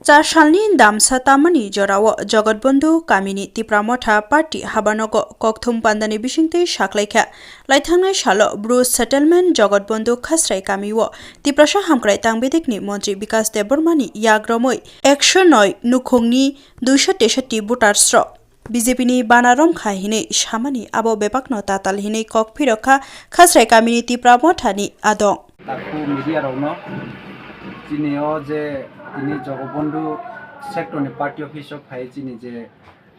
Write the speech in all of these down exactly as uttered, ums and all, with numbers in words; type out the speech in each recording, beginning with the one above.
Char salni damsa tamani jorao Jagatbandhu kamini Tipra Motha Party habanogo kokthum pandani bisingtwi saklaikha. Laithangnai salo Bru Settlement Jagatbandhu Khasrai kamio Tiprasa hamkrai tangbedekni montri Bikas Debbarmani yagromwi ekso noi nukhungni duiso teisatti votersrok B J P ni bana romkha hinwi samani abo bebakno tatal hinwi kok phirokha Khasrai kamini Tipra Mothani adong. Takhu media rokno chini o je tini Jogobondhu sector ni party office o phai chini je,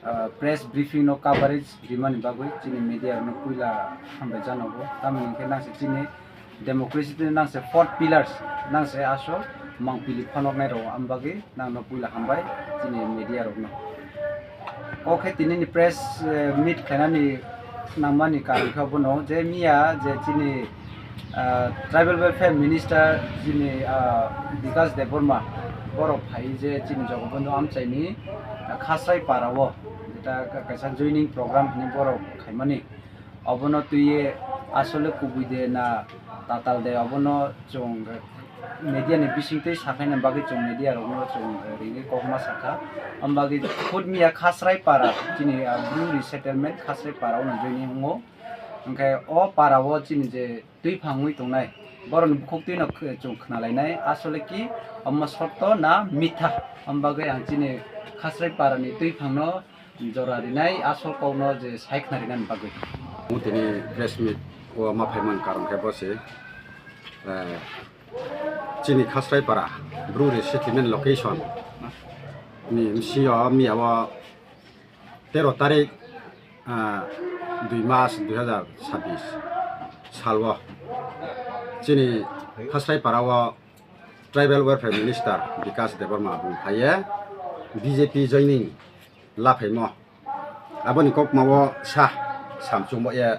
ah, press briefing no coverage rimani bagwi chini media rokno puila hambai janogo. Tamoni hwnkhe nangse chini democracy tei nangse fourth pillars, nangse asol mangpili phonoknai rok, am bagwi nangno puila hambai chini media rokno. O khe tinini press, eh, meet khainani nangmani karon khe bono je miya je chini, ah, tribal welfare minister chini, ah, Bikas Debbarma borok phai je chini Jogobondhu amchaini, ah, Khasrai para o jeta ka-, kaisa joining program hinwi borok khaimani. Obono twiwi asole kubui de na tatal de, obono chwng media ni bisingtwi sakhaina bagwi chwng media rokno chwng ringwi kokma sakha. Am bagwi khud miya Khasrai para chini, ah, Bru resettlement Khasrai para o joining wngo. Hwnkhe o para o chini je twi phangwi tongnai borokni bukhuk twino kh-, chwng khna lainai asole ki omo sotto na mitha. Am bagwi ang chini Khasrai para ni twi phangno jora rinai asol kokno je sai khna rinani bagwi. Tini press meet o ma phaimani karon khe bo se, eh, chini Khasrai para Bru resettlement location ni M C o miya o tero tarik, ah, dui mas dui hazar sabbish sal o chini Khasrai para o Tribal Welfare Minister Bikas Debbarma bung phaiye B J P joining laphaimo. Aboni kokma o sa samchung bo ye,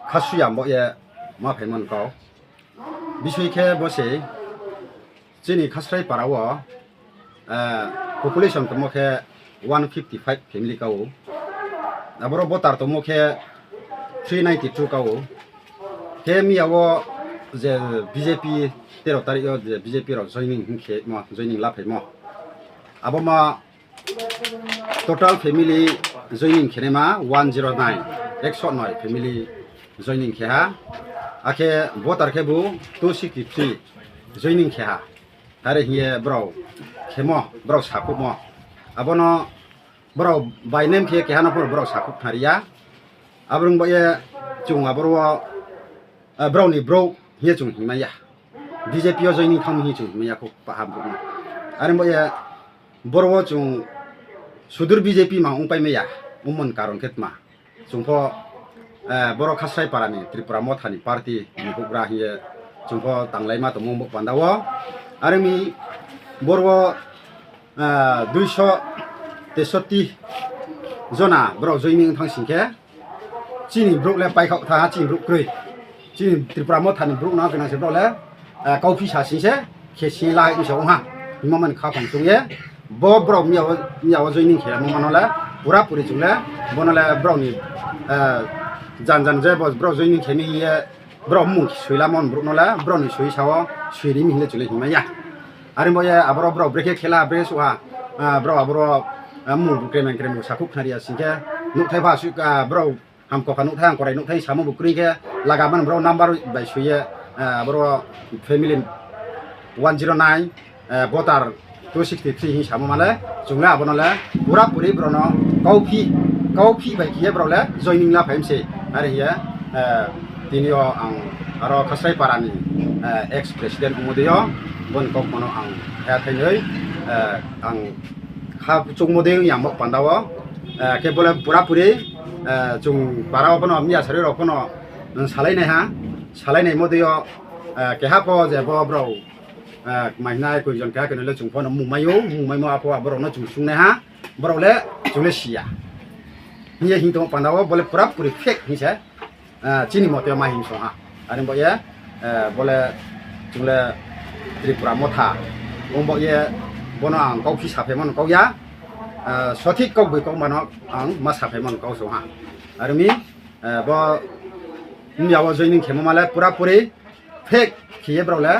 khasuya bo ye ma phaimani kok. Bisui khe bo se chini Khasrai para o, eh, population tongmo khe one fifty five family ka o. Aboro voter tongmo khe three ninety two ka o. Khe miya o je B J P tero tarik o je B J P rok joining hinkhe mo, joining laphaimo. Abo ma total family joining khenema one zero nine, ekso noi family joining kheha. Akhe voter khe bo two sixty three joining kheha. Are hiye borok khemo, borok sakhukmo. Abono borok by name khe keha no phano borok sakhuk thariya. Aborok bo ye chwng aboro, ah, borok ni borok hiye chwng himaya. B J P o joining thangma hiye chwng himaya kho paha borok no. Are bo ye boro o chwng sudur B J P ma wng pai maya, wngmani karon khe tma. Chwngpho, eh, borok Khasrai parani Tripura Mothani party ni bugra hiye chwngpho tanglaima tongmung bo panda o. Aroni boro, eh, duiso tesotti jona borok joining thang singkhe chini borok le paikha tha, chini borok kwrwi. Chini Tripura Mothani borok no gwnang se borok le, eh, kauphi sa sing se khe sing lai wngsa wngha himma mani kha phang chwng ye bo borok miya o, miya o joining khe mo mano le pura puri chwng le bono le borok ni, eh, jan jan je bo borok joining khe mi ye borok mung sui la mon borok no le borok ni sui sa o sui ri mi hinle chwng le himma ya. Ari bo ye aboro borok brekhe khela brekhe suha, ah, borok aboro, ah, mung kremeng kremeng sakhuk khna ri ya sing khe nuk thai pha sui, ah, borok Ham kokha nukthai ang korai nukthai samo bo kwrwi khe laga mani borok number bai suiye, eh, aboro family one zero nine, eh, voter two sixty three hin samo male chwng le abono le pura puri borokno kauphi, kauphi bai khiye borok le joining la phaimse. Are hiye, eh, tini o ang aro Khasrai parani, eh, ex president Umodoi o boni kok phano ang haya thainwi, eh, ang ha chukmodoi wngya ang bo panda o, eh, khe bole pura puri eh, chwng para o phano miya sari rok phano, eh, salai nai ha, salai nai mo twi o, eh, keha pho je bo borok, eh, mai nai koi jon keha khe nai le chwng phano mung mai o, mung mai mo apho borok no chwng sung nai ha, borok le chwng le siya. Hiya hin tong panda o bole pura puri fake hin se, eh, chini mote ma hin song ha. Ani bo ye, eh, bole chwng le Tripura Motha, wng bo ye bono ang kok phi sa phaimano kok ya, eh, sothik kok bui kok mano ang ma sa phaimano kok song ha. Armi, eh, bo miya o joining khemo male pura puri fake khiye borok le,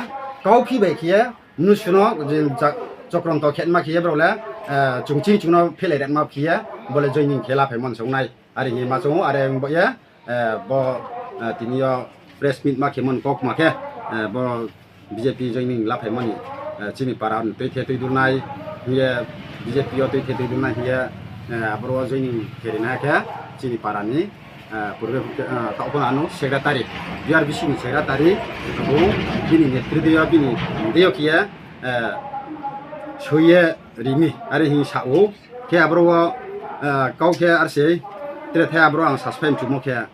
kauphi bai khiye mnusuno je jak chokronto khe ma khiye borok le, eh, chwng chini chwngno phelai rwma khiye bole joining khe la phaimani se wngnai. Ari hinwi ma chwngo, are wng bo ye, eh, bo, eh, tini o press meet ma khemani kok ma khe, eh, bo B J P joining la phaimani, eh, chini para twi the twi durnai hiye, B J P o twi the twi durnai hiye, eh, aboro joining khe rina khe chini para ni, eh, purbe, eh, tokphano ano secretary, B R B C ni secretary, bo bini netritwo bini deyo khiye, eh, soiye rimi, are hinwi sa-o. Khe aboro o, eh, kau khe ar se, tre the aboro ang subscribe chumo khe,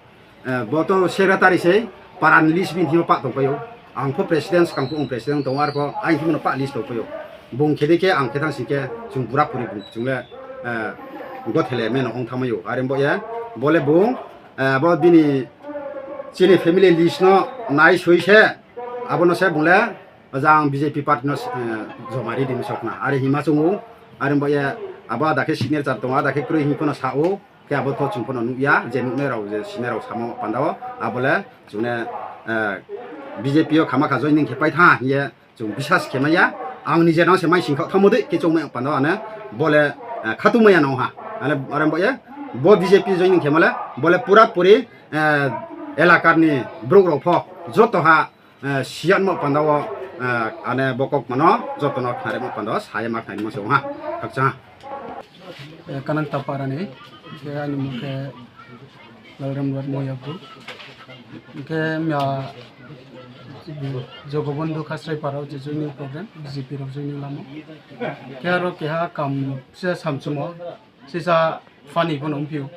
eh, bo to secretary se, paran list bini thima pa tong paio. Ang pho president, skang pho president tong, ar pho ang thima pa list tong paio. Bung khe de khe ang khe thang si khe, chung pura puri bung chung le, eh, go thele meno ong thamaio. Are bo ye, bole bung, eh, bo bini chini family list no nai soi se, abono se bung le, jang B J P party no, eh, joma ri di sokna. Are hinma chungo, are bo ye, abo ada khe signature tongo, ada khe kwrwi hinphano sa-o, khe abo to chwng phano nukya, je nuknai rok, je sinai rok samo panda o, abole chwngno, eh, B J P o khama kha joining khe pai tha hiye chwng bisas khe maya. Ang nije nang se mai singkha thamo de khe chwng mai panda o ane bole, eh, khatu maya nong ha. Ane are bo ye, bo B J P joining khe male, bole pura puri, eh, elakar ni borok rok pho joto ha, eh, siyatmo panda o, eh, ane bokok mano jotono khnarimo panda o saya ma khnarimo se ha, khakcha. Eh, Kanang Tapara ni, ke ani mung khe Lalram Lord Moyapur. Ke mya Jogobondhu Khasrai Para o je joining program, B J P rok joining lamo. Ke aro keha kam se samchumo, sisa funny bono wngphio.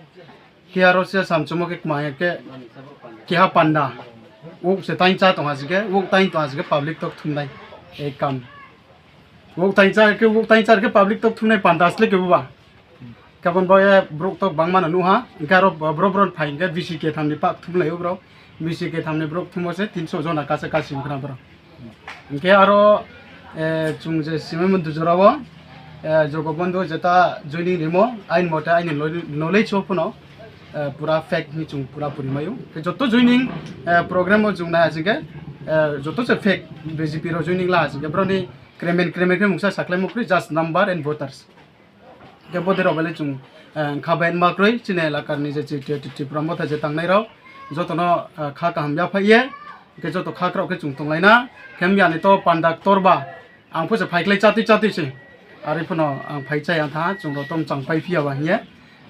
Khe aro se samchumo khe kma ya khe keha panda. Uk se tain cha tong asike, uk tain tong asike public tok thumnai. Ei kam. Uk tain cha khe, uk tain cha khe public tok thumnai panda asle khe buba. Kabon bo ye brok tok bangma no nuha. Hingke aro bro bro phai hingke B C K thamni pak thumlai bro. B C K thamni brok thumo se tinso jona kasa kasi wngkha bro. Hingke aro, eh, chwng je simai mundujora o, eh, Jogobondhu jeta joining rimo, ain mote aini loi-, knowledge o phano, eh, pura fake ni chwng pura puri mayo. Ke joto joining, eh, program o chwng na asike, eh, joto se fake B J P ro joining la asike broni kremen kremen khe mungsa saklai mukri just number and voters. Ke bodi rok belai chwng, eh, kha bai ma kroi chini elakar ni je chi-, chi-, Tipra Motha je tangnai rok jotono, eh, kha kaham ya phai ye. Hingke joto kha krok khe chwng tonglaina, khe miyani to panda torba, ang pho se phaiklai chatwi chatwi se, ari phano ang phai chaya tha, chwng rok tom chang pai phiya ba hiye,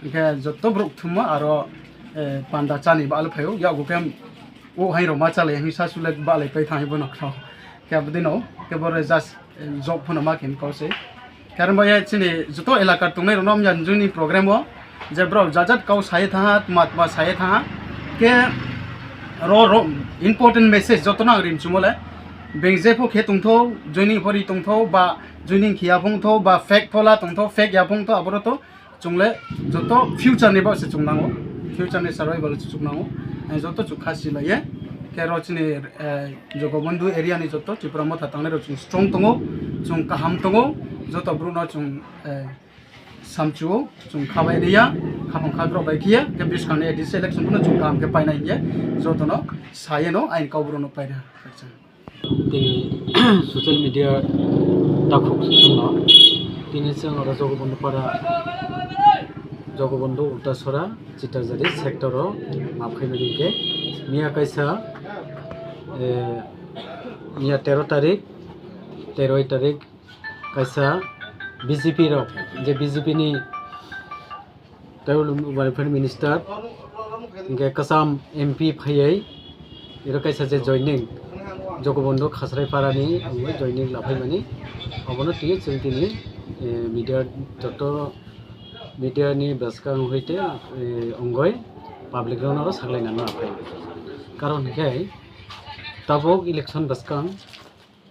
hingke joto borok thumma aro, eh, panda chani ba alu phaio, yago khe o hai rok ma chalai hingsa sulek ba lai pai thang bono khao, khe abdino khe boro just, eh, job phano ma khe kau se. Karon bai chini joto elakar tongnai rokno hamya nini program o je borok jajat kau sai thaha, tma tma sai thaha, ke ro ro important message joto no ang rim chumo le, beng je pho khe tongtho, joining pho ri tongtho, ba joining khiya phongtho, ba fake phola tongtho, fake ya phongtho, aboro to chungle joto future ni ba se chungnango, future ni survival se chungnango, joto chukha silaiye, ke ro chini, eh, Jogobondhu area ni joto Tipra Motha tangnai rok chwng strong tongo, chwng kaham tongo, joto borok no chwng, eh, samchuo, chwng khabai riya, khapang khakrok bai khiya, ke bwskang ni A D C election bono chwng kaham khe painai hiye, joto no saye no aini kau borok no paira. Tini social media takhuk songno tini chwng oro Jogobondhu para, Jogobondhu Uttasora, Chitajari sector o map khaimani hinkhe miya kaisa, eh, miya tero tarik, tero tarik kaisa B J P rok, je B J P ni tei welfare minister, hinkhe kwcham M P phaiwi iro kaisa je joining, Jogobondhu Khasrai Parani joining laphaimani, obono tini chwng tini, eh, media joto media ni bwskang hoi tei, eh, ongoi public rokno saklaina ma phai. Karon hinkhe tabuk election bwskang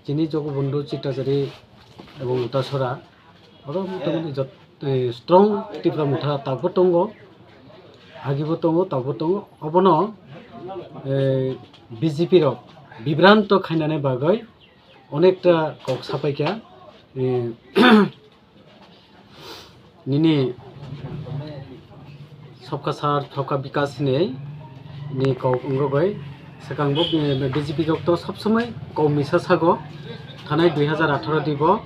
chini Jogobondhu Chitajari ebong Uttasora oro motamoti jot-, eh, strong Tipra Motha tabuk tongo, agibo tongo, tabuk tongo. Obono, eh, B J P rok bibranto khainani bagwi onekta kok sapaikha, eh, nini Sabka Saath Sabka Vikas hinwi ni kok wngwi swkang bo, eh, B J P rok to sob somoi kok misa sago. Thanai dui hazar atharo di bo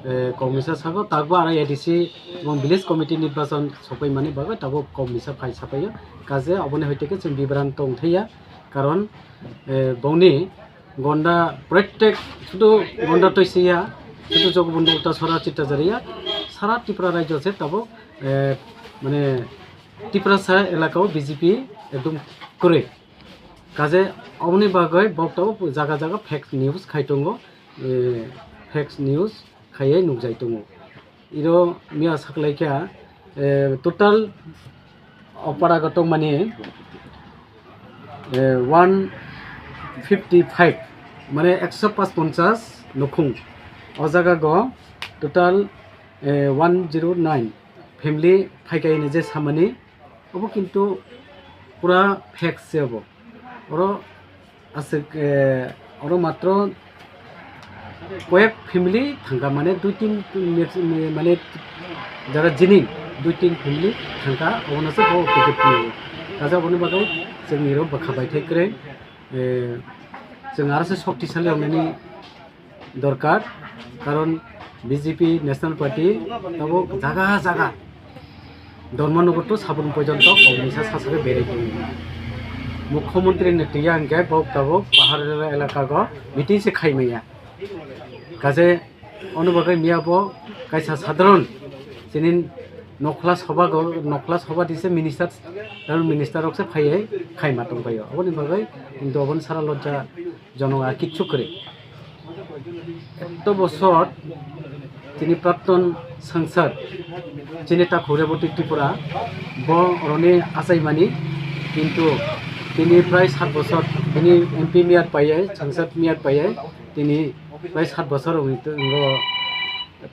Eh, kok misa sago, takbo aro A D C ebong village committee nirbachon sokpai mani bagwi tabuk kok misa phai sapaio. Kaje oboni hoite khe chwng bibran tong thaiya, karon, eh, bongni gonda protek sudu gonda toisiya, sudu Jogobondhu, Uttasora, Chittajaria, sara Tripura rajyo se tabuk, eh, mane Tiprasa elakao B J P ekdom kwrwi. Kaje oboni bagwi bok tabuk jaga jaga fake news khai tongo, eh, fake news khaiwi nukjai tongo. Iro miya saklaikha, eh, total o para go tongmani, eh, one fifty five, mane ekso pash ponchash nukhung. O jaga go total, eh, one zero nine family phaikha hini je samani, obo kintu pura fake se obo. Oro aswk, eh, oro matro koyek family thangkha, mane dui tin, mane jara jining dui tin family thangkha, obono se bo ticket phunukgo. Kaisa oboni bagwi chwng iro bwkha baithai kwrwi, eh, chwng aro se shoktisali wngnani dorkar, karon B J P National Party tabuk jaga jaga Dharmanagar to Sabun porjonto kok misa sasari berai tongo. Mukhyamantri ni twiya hwnkhe bo tabuk pahar elaka go meeting se khai manya. Kaje ono bagwi miya bo kaisa sadharon chini nokhla soba go, nokhla soba dise minister, minister rok se phaiye khai ma tong paio. Oboni bagwi hintu oboni sara lojja jonok ar kichu kwrwi. Eto bosor chini prakton sangsad, chini takhuk Reboti Tripura, bo roni achaimani, kintu tini prai sat bosor, tini M P miyat paiyai, sangsad miyat paiyai, tini prai sat bosor wngwi tongo,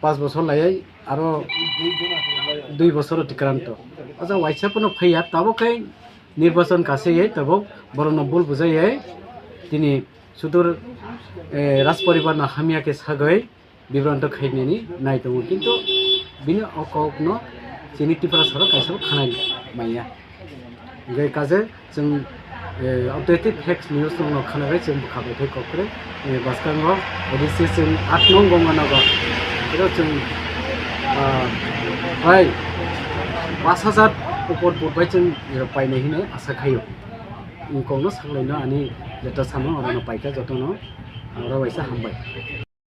pas bosor laiyai, aro dui bosor tikranto. Acha waisa pono phaiya, tabuk khe nirbachon kasiyai, tabuk borokno bul bujayai, tini sudur, eh, Rajporibar no hamya khe sagwi bibranto khainani nai tongo, kintu bini o kokno chini Tiprasa rok kaisa bo khanai manya. Hingke kaje chwng, eh, updated facts news no khana bai chwng bwkha bai thai kok kwrwi, eh, bwskango A D C chwng aat nong gongmano go. Ero chwng, ah, bai pas hajar upor put bai chwng, eh, painai hinwi asa khaio. Wngkokno saklaino ani jeta samung orono paikha jotono, oro waisa hambai.